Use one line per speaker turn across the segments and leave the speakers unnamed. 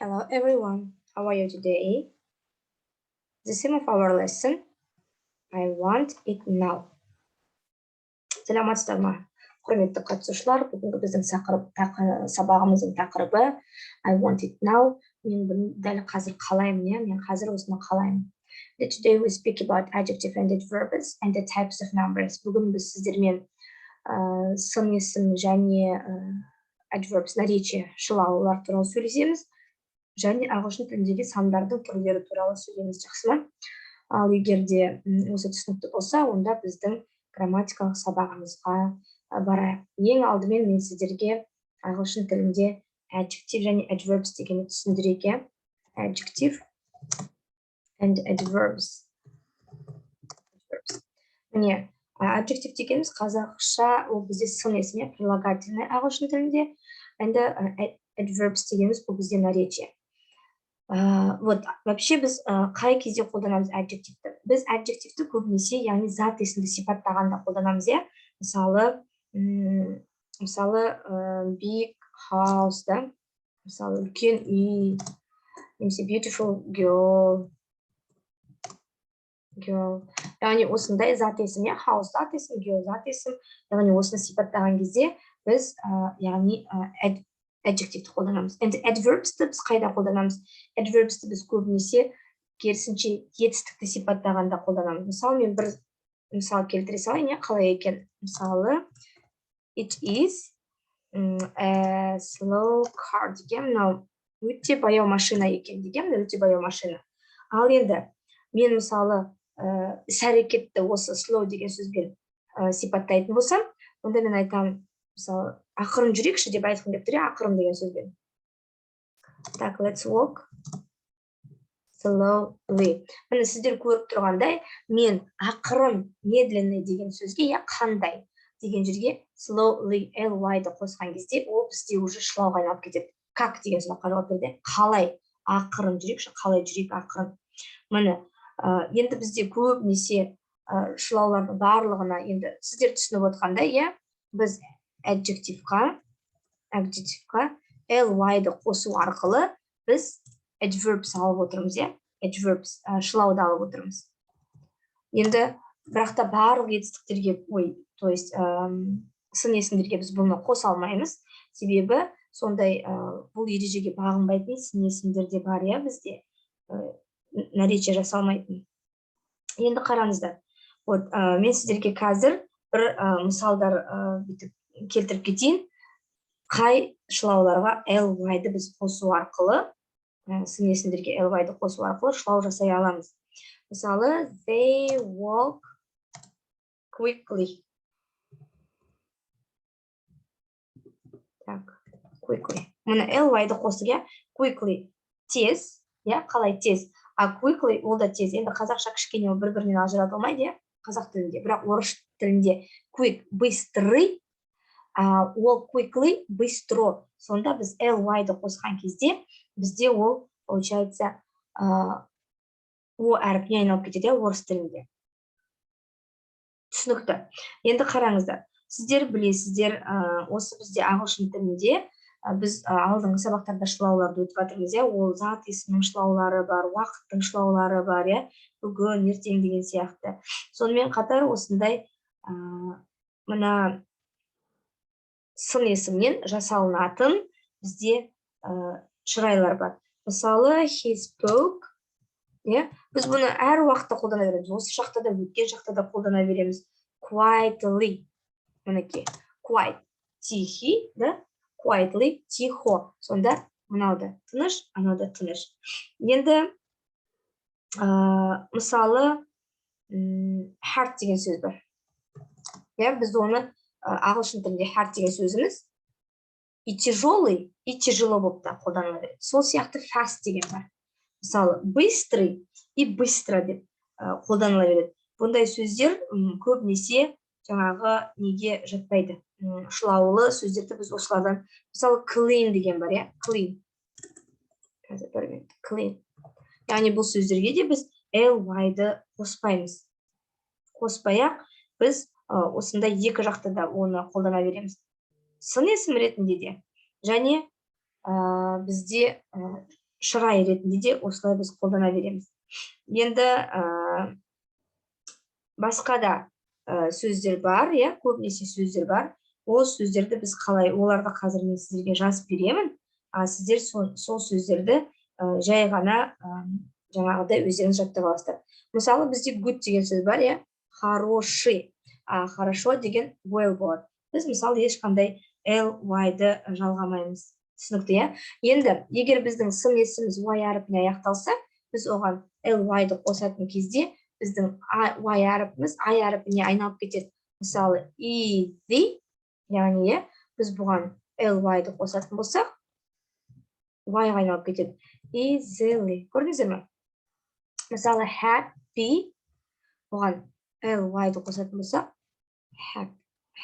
Hello everyone, how are you today? The theme of our lesson, "I want it now." Саламатсыздар ма, құрметті қатысушылар? Бүгінгі біздің сабағымыздың тақырыбы "I want it now". Мен бұны дәл қазір қалаймын, иә, мен қазір осыны қалаймын. Today we speak about adjective and adverbs and the types of numbers. Бүгін біз сіздермен сын есім және adverbs, наречие, шылаулар туралы сөйлесеміз және ағылшын тіліндегі сандардың түрлері туралы сөйлейміз, жақсы ма? Ал егер де осы түсінікті болса, онда біздің грамматикалық сабағымызға барайық. Ең алдымен мен сіздерге ағылшын тілінде adjective және adverbs дегенді түсіндірейік, иә. Adjective and adverbs. Adverbs. Міне, adjective дегеніміз қазақша ол бізде сын есім, иә, прилагательное ағылшын тілінде. Енді adverbs дегеніміз бұл бізде наречие. Вот вообще біз қай кезде қолданамыз adjective ті? Біз adjective ті көбінесе, яғни, зат есімді сипаттағанда қолданамыз, иә. Мысалы, big house да, мысалы, үлкен үй немесе beautiful girl, яғни осындай зат есім, иә. House зат есім, girl зат есім, яғни осыны сипаттаған кезде біз яғни adjective ті қолданамыз. Енді adverbs ті біз қайда қолданамыз? Adverbs ті біз көбінесе керісінше етістікті сипаттағанда қолданамыз. Мысалы, мен бір мысал келтіре салайын, иә, қалай екен. Мысалы, "It is a slow car" деген, мынау өте баяу машина екен деген, мынау өте баяу машина. Ал енді мен, мысалы, іс әрекетті осы slow деген сөзбен сипаттайтын болсам, онда мен айтамын, мысалы, ақырын жүрейікші деп айтқым келіп тұр, иә, ақырын деген сөзбен. Так, let's walk slowly. Міне, сіздер көріп тұрғандай, мен ақырын, медленный деген сөзге, иә, қандай деген жерге slowly, ly-ды қосқан кезде, ол бізде уже шылауға айналып кетеді. Как деген сұраққа жауап берді: қалай ақырын жүрейікші, қалай жүрейік ақырын. Міне, енді бізде көбінесе шылаулардың барлығына, енді сіздер түсініп отқандай, иә, біз adjective қа ly-ды қосу арқылы біз adverbs алып отырмыз, иә, adverbs, шылауды алып отырмыз. Енді бірақ та барлық етістіктерге, ой, то есть сын есімдерге біз бұны қоса алмаймыз, себебі сондай бұл ережеге бағынбайтын сын есімдер де бар, иә, бізде наречие жасалмайтын. Енді қараңыздар, вот мен сіздерге қазір бір мысалдар бүйтіп келтіріп кетейін, қай шылауларға ly-ды біз қосу арқылы, сын есімдерге ly-ды қосу арқылы шылау жасай аламыз. Мысалы, they walk quickly. Так, quickly. Міне, ly-ды қостық, иә. Quickly тез, иә, қалай тез. А quickly ол да тез. Енді қазақша кішкене ол бір бірінен ажыратылмайды, иә, қазақ тілінде. Бірақ орыс тілінде quick быстрый, а ол quickly быстро. Сонда біз ly-ды қосқан кезде бізде ол получается о әрпіне айналып кетеді, иә, орыс тілінде. Түсінікті. Енді қараңыздар, сіздер білесіздер, осы бізде ағылшын тілінде біз алдыңғы сабақтарда шылауларды өтіп жатырмыз, иә. Ол зат есімнің шылаулары бар, уақыттың шылаулары бар, иә, бүгін, ертең деген сияқты. Сонымен қатар осындай мына сын есімнен жасалынатын бізде шырайлар бар. Мысалы, he spoke, иә, біз бұны әр уақытта қолдана береміз, осы шақта да, өткен шақта да қолдана береміз. Quietly, мінекей, quiet тихий да, quietly тихо. Сонда мынау да тыныш, анау да тыныш. Енді мысалы, hard деген сөз бар, иә. Біз оны ағылшын тілінде hard деген сөзіміз и тяжелый, и тяжело болып та қолданыла береді. Сол сияқты fast деген бар, мысалы, быстрый и быстро деп қолданыла береді. Бұндай сөздер көбінесе жаңағы неге жатпайды, шылаулы сөздерді біз осылардан, мысалы, clean деген бар, иә, clean. Қазір, бір минут. Clean, яғни бұл сөздерге де біз ly-ды қоспаймыз. Қоспай ақ біз осындай екі жақта да оны қолдана береміз, сын есім ретінде де және бізде Шырай ретінде де осылай біз қолдана береміз. Енді басқа да сөздер бар, иә, көбінесе сөздер бар. Ол сөздерді біз қалай, оларды қазір мен сіздерге жазып беремін, а сіздер сол сөздерді жай ғана жаңағыдай өздеріңіз жаттап аласыздар. Мысалы, бізде good деген сөз бар, иә, хороший, а хорошо деген well болады. Біз, мысалы, ешқандай l, y-ды жалғамаймыз. Түсінікті, иә? Енді егер біздің сын есіміміз y әрпіне аяқталса, біз оған l, y-ды қосатын кезде біздің y әрпіміз i әрпіне айналып кетеді. Мысалы, easy, яғни, иә, біз бұған l, y-ды қосатын болсақ, y-ға айналып кетеді. Easily. Көрдіңіздер ме? Мысалы, happy, бұған l, y-ды қосатын болсақ,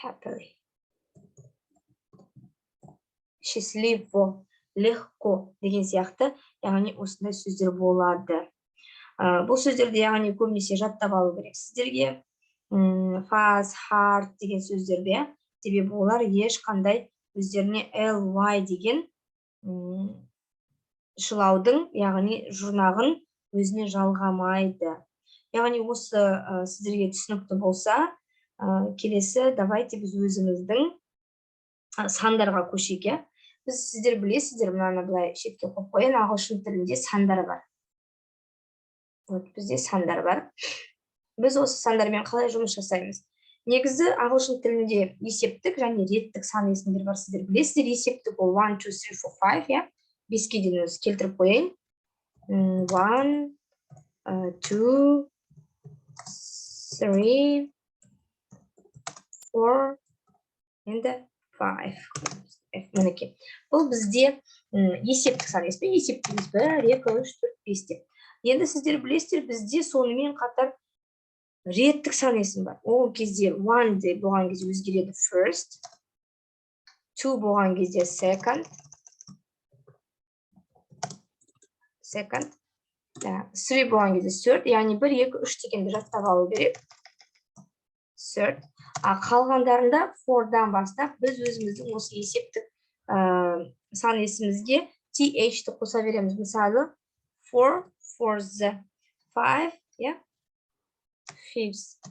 happily. Счастливо, легко деген сияқты, яғни осындай сөздер болады. Бұл сөздерді, яғни, көбінесе жаттап алу керек сіздерге. Fast, hard деген сөздерді, иә, себебі олар ешқандай өздеріне l, y деген шылаудың, яғни жұрнағын өзіне жалғамайды. Яғни осы сіздерге түсінікті болса, келесі давайте біз өзіміздің сандарға көшейік, иә. Біз, сіздер білесіздер, мынаны былай шетке қойып қояйын, ағылшын тілінде сандар бар. Вот бізде сандар бар. Біз осы сандармен қалай жұмыс жасаймыз? Негізі ағылшын тілінде есептік және реттік сан есімдер бар, сіздер білесіздер. Есептік ол 1, 2, 3, 4, 5, иә, 5-ке дейін өзі келтіріп қояйын. 1, 2, 3, 4, енді 5. Мінекей, бұл бізде есептік сан есім. Есептейміз: 1, 2, 3, 4, 5 деп. Енді сіздер білесіздер, бізде сонымен қатар реттік сан есім бар. Ол кезде one деп болған кезде өзгереді first, two болған кезде second, second, three болған кезде third, яғни 1, 2, 3 дегенді жаттап алу керек. Third. А қалғандарында four-дан бастап біз өзіміздің осы есептік сан есімізге th-ті қоса береміз. Мысалы, four, fourth, five, иә, fifth,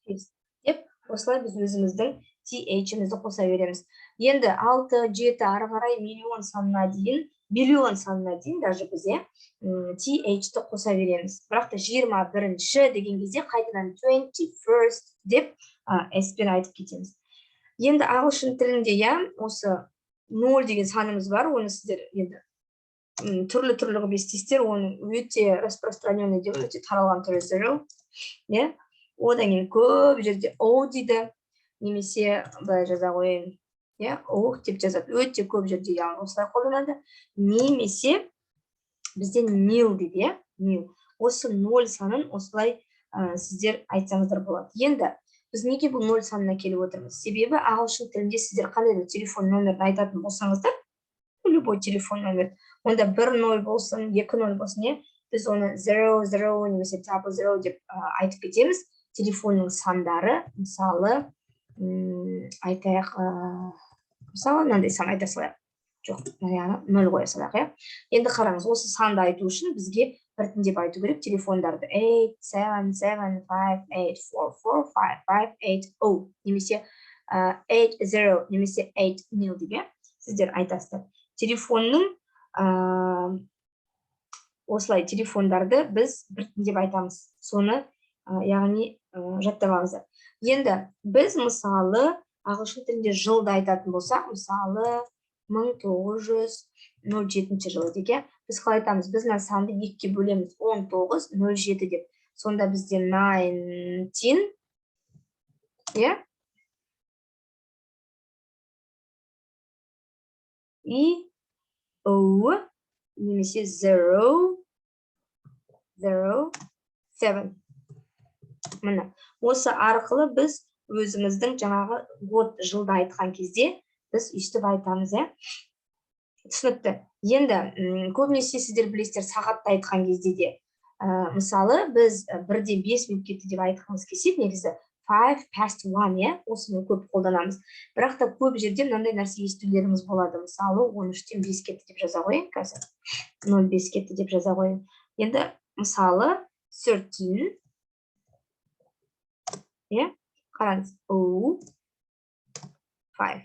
fifth деп осылай біз өзіміздің th-імізді қоса береміз. Енді 6, 7, ары қарай миллион санына дейін, миллион санына дейін даже біз, иә, th-ті қоса береміз. Бірақ та 21-ші деген кезде қайтадан 21st деп s-пен айтып кетеміз. Енді ағылшын тілінде, иә, осы 0 деген санымыз бар, оны сіздер енді түрлі-түрлі қылып естисіздер, оның өте распространенный деп, өте таралған түрі zero, иә. Одан кейін көп жерде o дейді, немесе былай жаза қояйын, иә, о деп жазады, өте көп жерде, яғни осылай қолданады. Немесе бізде nil дейді, иә, nil. Осы ноль санын осылай сіздер айтсаңыздар болады. Енді біз неге бұл ноль санына келіп отырмыз? Себебі ағылшын тілінде сіздер қандай да телефон номерін айтатын болсаңыздар, любой телефон номер, онда бір ноль болсын, екі ноль болсын, иә, біз оны zero, zero немесе double zero деп айтып кетеміз. Телефонның сандары, мысалы, айтайық, мысалы, мынандай сан айта салайық. Жоқ, мына ноль қоя салайық, иә. Енді қараңыз, осы санды айту үшін бізге біртіндеп айту керек телефондарды: eight, seven, seven, five, eight, four, four, five, five, eight, oh, немесе eight, zero, немесе eight, nil деп, иә, сіздер айтасыздар. Телефонның осылай телефондарды біз біртіндеп айтамыз, соны яғни жаттап алыңыздар. Енді біз, мысалы, ағылшын тілінде жылды айтатын болсақ, мысалы, 1907 жылы дейік, иә, біз қалай айтамыз? Біз мына санды екіге бөлеміз, 1907 деп. Сонда бізде nineteen, иә, и o немесе zero, zero, seven. Міне, осы арқылы біз өзіміздің жаңағы год, жылды айтқан кезде біз өйстіп айтамыз, иә. Түсінікті. Енді көбінесе сіздер білесіздер, сағатты айтқан кезде де, мысалы, біз 1-ден 5 минут кетті деп айтқымыз келсе, негізі 1:05, иә, осыны көп қолданамыз. Бірақ та көп жерде мынандай нәрсе естулеріңіз болады. Мысалы, 13-тен 5 кетті деп жаза қояйын қазір, 0,5 кетті деп жаза қояйын. Енді, мысалы, 13, иә, қараңыз, 05.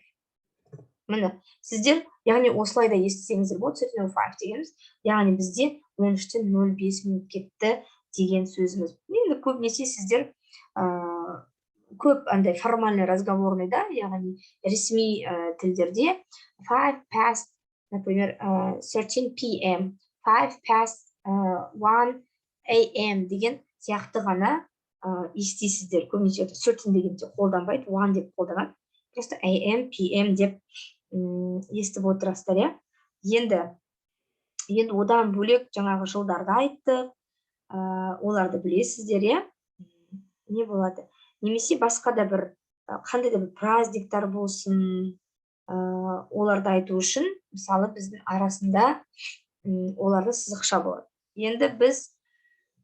Міне, сіздер, яғни, осылай да естісеңіздер болады. 13:05 дегеніміз, яғни, бізде 13-тен 05 минут кетті деген сөзіміз. Енді көбінесе сіздер көп андай формальный разговорный да, яғни ресми тілдерде 5 past, например, 13 p.m., 1:05 a.m. деген сияқты ғана естисіздер. Көбінесе 13 дегенде қолданбайды, one деп қолданады, просто am, pm деп естіп отырасыздар, иә. Енді одан бөлек жаңағы жылдарды айттық, оларды білесіздер, иә. Не болады? Немесе басқа да бір қандай да бір праздниктар болсын, оларды айту үшін, мысалы, біздің арасында оларда сызықша болады. Енді біз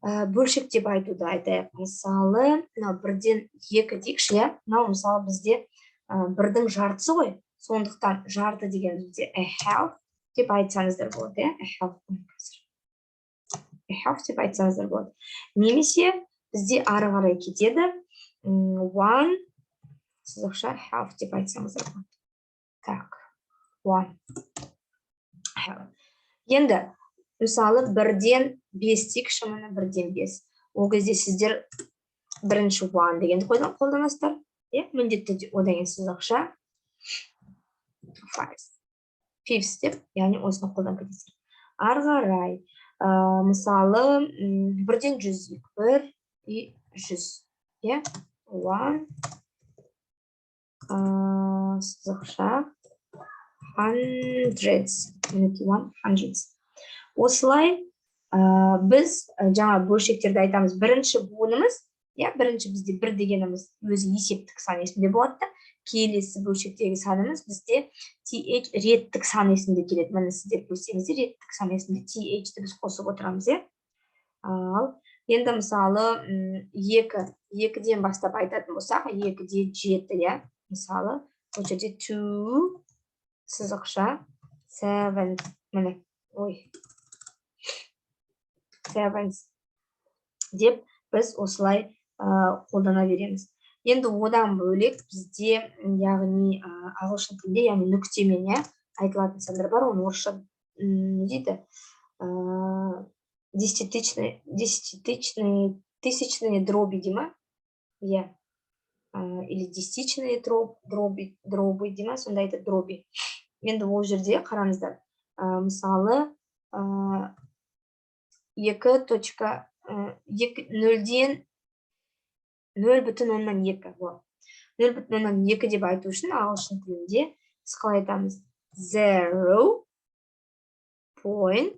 бөлшектеп айтуды айтайық. Мысалы, мынау 1-ден 2 дейікші, иә. Мынау, мысалы, бізде бірдің жартысы ғой, сондықтан жарты деген бізде a half деп айтсаңыздар болады, иә. A half, a half деп айтсаңыздар болады. Немесе бізде ары қарай кетеді, one сызықша half деп айтсаңыздар болады. Так, one half. Енді, мысалы, 1-ден 5 дейікші. Міне, 1-ден 5. Ол кезде сіздер бірінші one дегенді қолданасыздар, иә, міндетті түрде. Одан кейін сызықша five, fifths деп, яғни осыны қолданып кетесіздер. Ары қарай, мысалы, 1-ден 100 дейік. Бір и жүз, иә, one сызықша hundreds. Мінекей, one hundreds. Осылай біз жаңа бөлшектерді айтамыз. Бірінші буынымыз, иә, бірінші бізде бір дегеніміз өзі есептік сан есімде болады да, келесі бөлшектегі санымыз бізде th реттік сан есімде келеді. Міне, сіздер көрсеңіздер, реттік сан есімде th-ті біз қосып отырамыз, иә. Ал енді, мысалы, екі, екіден бастап айтатын болсақ, 2-де 7, иә. Мысалы, бұл жерде two сызықша seven, міне, ой, sevenths деп біз осылай қолдана береміз. Енді одан бөлек бізде, яғни, ағылшын тілінде, яғни, нүктемен, иә, айтылатын сандар бар. Оны орысша не дейді? Десятитысячные, тысячные дроби дей ма, иә, или десятичные дроби дей ма, сондай айтады, дроби. Енді ол жерде қараңыздар, мысалы, екі точка екі нөлден 0,2, вот, 0,2 деп айту үшін ағылшын тілінде біз қалай айтамыз? Zero point,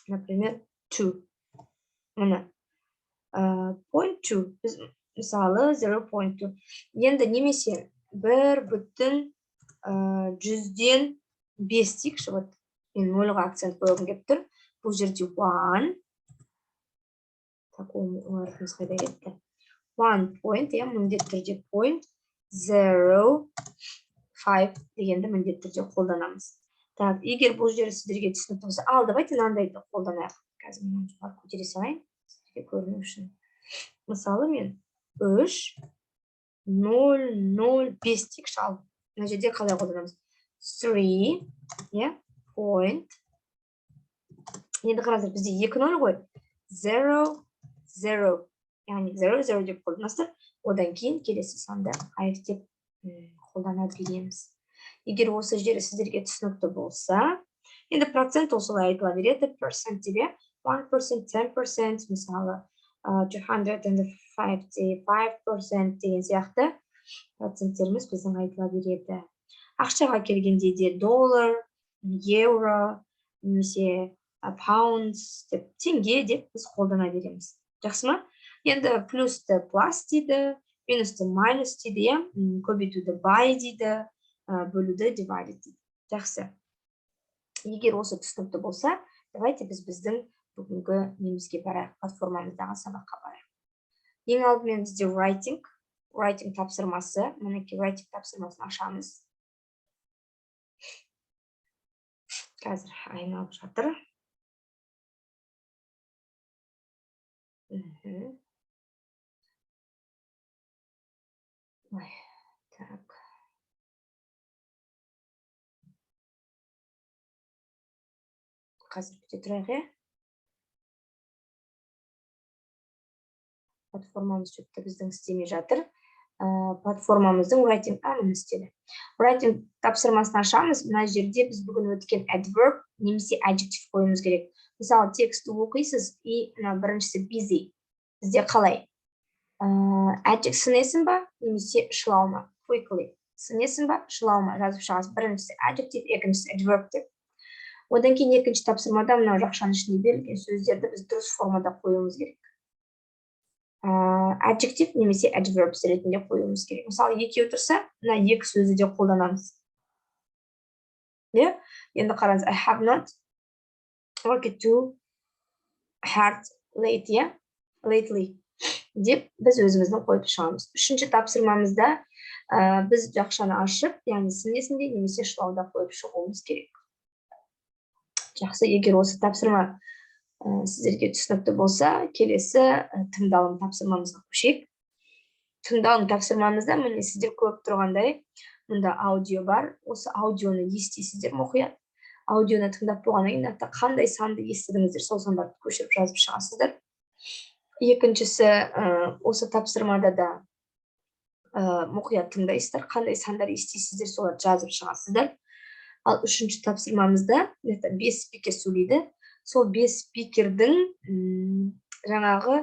например, two. Міне, point two. Біз, мысалы, 0.2. Енді немесе 1,5 дейікші. Вот, мен нольға акцент қойғым келіп тұр бұл жерде. One, так, ол әрпіміз қайда кетті? One point, иә, міндетті түрде point zero five дегенді міндетті түрде қолданамыз. Так, егер бұл жер сіздерге түсінікті болса, ал давайте мынандайды қолданайық. Қазір мен жоғары көтере салайын сіздерге көріну үшін. Мысалы, мен 3,005 дейікші. Ал мына жерде қалай қолданамыз? Three, иә, point. Енді қараңыздар, бізде екі ноль ғой, zero zero, яғни zero zero деп қолданасыздар. Одан кейін келесі санды five деп қолдана береміз. Егер осы жері сіздерге түсінікті болса. Енді процент осылай айтыла береді, percent деп, иә, 1%, 10%, мысалы, 255% деген сияқты проценттеріміз біздің айтыла береді. Ақшаға келгенде де доллар, евро немесе pounds деп, теңге деп біз қолдана береміз. Жақсы ма? Енді плюсті plus дейді, минусты minus дейді, иә, көбейтуді by дейді, бөлуді divided дейді. Жақсы, егер осы түсінікті болса, давайте біз біздің бүгінгі немізге барайық, платформамыздағы сабаққа барайық. Ең алдымен бізде writing тапсырмасы. Мінекей, writing тапсырмасын ашамыз. Қазір айналып жатыр. Ой, так. Қазір күте тұрайық, иә? Платформамыз что-то біздің істемей жатыр. Платформамыздың writing, міне істеді. Writing тапсырмасын ашамыз. Мына жерде біз бүгін өткен adverb немесе adjective қоюымыз керек. Мысалы, текстті оқисыз, и мына біріншісі busy. Бізде қалай? Adjective сын есім ба немесе шылау ма? Quickly. Сын есім ба, шылау ма? Жазып шығасыз. Біріншісі adjective, екіншісі adverb деп. Одан кейін екінші тапсырмада мынау жақшаның ішінде берілген сөздерді біз дұрыс формада қоюымыз керек. Adjective немесе adverbs ретінде қоюымыз керек. Мысалы, екеуі тұрса, мына екі сөзді де қолданамыз. Иә? Енді қараңыз, I have not worked too hard late, иә? Lately деп біз өзіміздің қойып шығамыз. Үшінші тапсырмамызда біз жақшаны ашып, яғни сын есімде немесе шылауда қойып шығуымыз керек. Жақсы, егер осы тапсырма сіздерге түсінікті болса, келесі тыңдалым тапсырмамызға көшейік. Тыңдалым тапсырмамызда міне сіздер көріп тұрғандай, мұнда аудио бар. Осы аудионы естисіздер мұқият. Аудионы тыңдап болғаннан кейін мына қандай санды естідіңіздер, сол сандарды көшіріп жазып шығасыздар. Екіншісі, осы тапсырмада да мұқият тыңдайсыздар, қандай сандар естисіздер, соларды жазып шығасыздар. Ал үшінші тапсырмамызда 5 спикер сөйлейді. Сол 5 спикердің жаңағы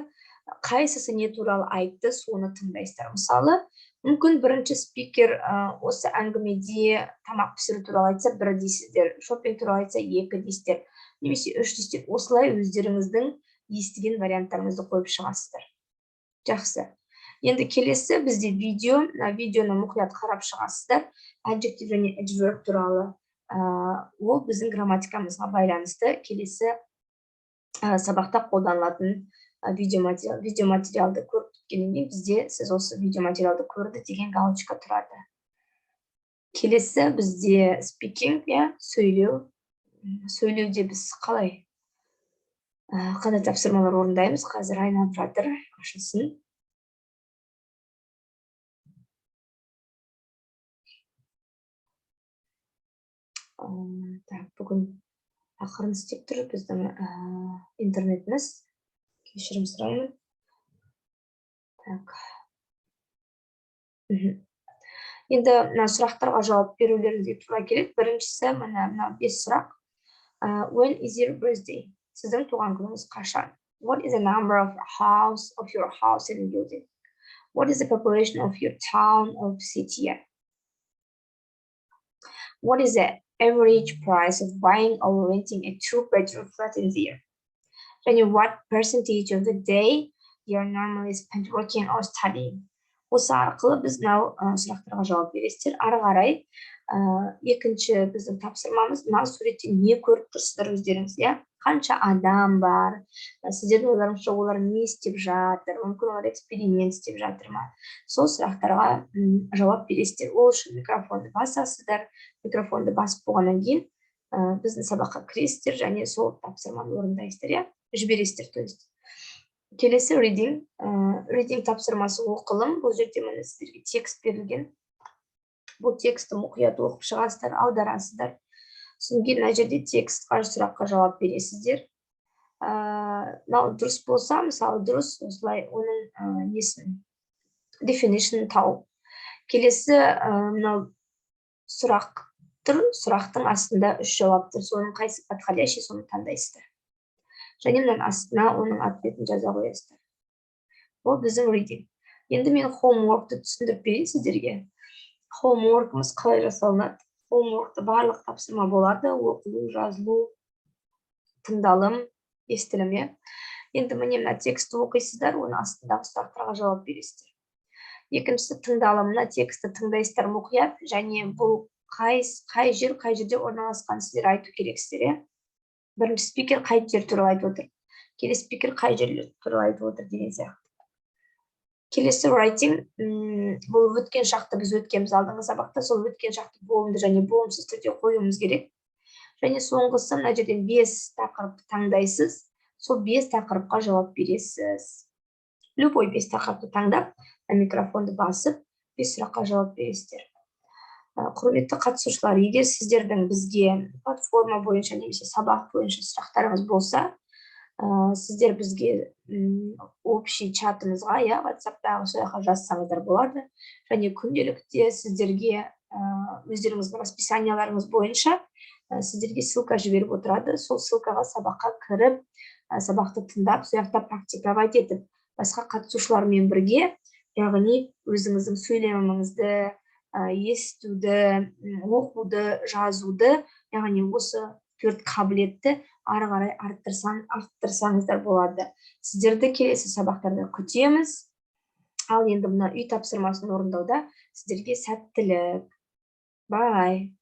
қайсысы не туралы айтты, соны тыңдайсыздар. Мысалы, мүмкін бірінші спикер осы әңгімеде тамақ пісіру туралы айтса, 1 дейсіздер, шопинг туралы айтса, 2 дейсіздер, немесе 3 дейсіздер. Осылай өздеріңіздің естіген варианттарыңызды қойып шығасыздар. Жақсы. Енді келесі бізде видео. Мына видеоны мұқият қарап шығасыздар. Adjective және adverb туралы. Ол біздің грамматикамызға байланысты келесі сабақта қолданылатын видеоматериал. Видеоматериалды көріп біткеннен кейін бізде сіз осы видеоматериалды көрді деген галочка тұрады. Келесі бізде speaking, иә, сөйлеу. Сөйлеуде біз қалай, қандай тапсырмалар орындаймыз? Қазір айналып жатыр, ашылсын. Так, бүгін ақырын істеп тұр біздің интернетіміз. Кешірім сұраймын. Так. Енді мына сұрақтарға жауап берулеріңізге тура келеді. Біріншісі мына 5 сұрақ. When is your birthday? Сіздің туған күніңіз қашан? What is the number of house of your house and building? What is the population of your town or city? What is the average price of buying or renting a 2-bedroom flat in the year? Және what percentage of the day you are normally spent working or studying? Осы арқылы біз мынау сұрақтарға жауап бересіздер. Ары қарай, екінші біздің тапсырмамыз, мына суретте не көріп тұрсыздар өздеріңіз, иә? Қанша адам бар? Сіздердің ойларыңызша олар не істеп жатыр? Мүмкін олар эксперимент істеп жатыр ма? Сол сұрақтарға жауап бересіздер. Ол үшін микрофонды басасыздар. Микрофонды басып болғаннан кейін, біздің сабаққа кіресіздер және сол тапсырманы орындайсыздар, иә? Жібересіздер, то есть. Келесі reading, reading тапсырмасы оқылым. Бұл жерде міне сіздерге текст берілген. Бұл текстті мұқият оқып шығасыздар, аударасыздар. Содан кейін мына жерде текстқа сұраққа жауап бересіздер. Мынау дұрыс болса, мысалы, дұрыс осылай оның несін, definition тауып. Келесі, мынау сұрақ тұр, сұрақтың астында 3 жауап тұр. Соның қайсы подходящий, соны таңдайсыздар. Және мынаның астына оның ответін жаза қоясыздар. Ол біздің reading. Енді мен homeworkты түсіндіріп берейін сіздерге. Homework'ымыз қалай жасалынады? Homework'та барлық тапсырма болады: оқылу, жазылу, тыңдалым, естілім, иә. Енді міне мына текстті оқисыздар, оның астындағы сұрақтарға жауап бересіздер. Екіншісі тыңдалым. Мына текстті тыңдайсыздар мұқият, және бұл қай жер, қай жерде орналасқанын сіздер айту керексіздер, иә. Бірінші спикер қай жер туралы айтып отыр, келесі спикер қай жерлер туралы айтып отыр деген сияқты. Келесі writing. Бұл өткен шақты біз өткенбіз алдыңғы сабақта. Сол өткен шақты болымды және болымсыз түрде қоюымыз керек. Және соңғысы, мына жерден бес тақырыпты таңдайсыз, сол бес тақырыпқа жауап бересіз. Любой бес тақырыпты таңдап, микрофонды басып, бес сұраққа жауап бересіздер. Құрметті қатысушылар, егер сіздердің бізге платформа бойынша немесе сабақ бойынша сұрақтарыңыз болса, сіздер бізге общий чатымызға, иә, WhatsAppтағы, сол жаққа жазсаңыздар болады. Және күнделікте сіздерге өздеріңіздің расписанияларыңыз бойынша сіздерге ссылка жіберіп отырады. Сол ссылкаға сабаққа кіріп, сабақты тыңдап, сол жақта практиковать етіп, басқа қатысушылармен бірге, яғни өзіңіздің сөйлеміңізді, естуді, оқуды, жазуды, яғни осы төрт қабілетті ары қарай арттырсаңыздар болады. Сіздерді келесі сабақтарда күтеміз. Ал енді мына үй тапсырмасын орындауда сіздерге сәттілік! Bye.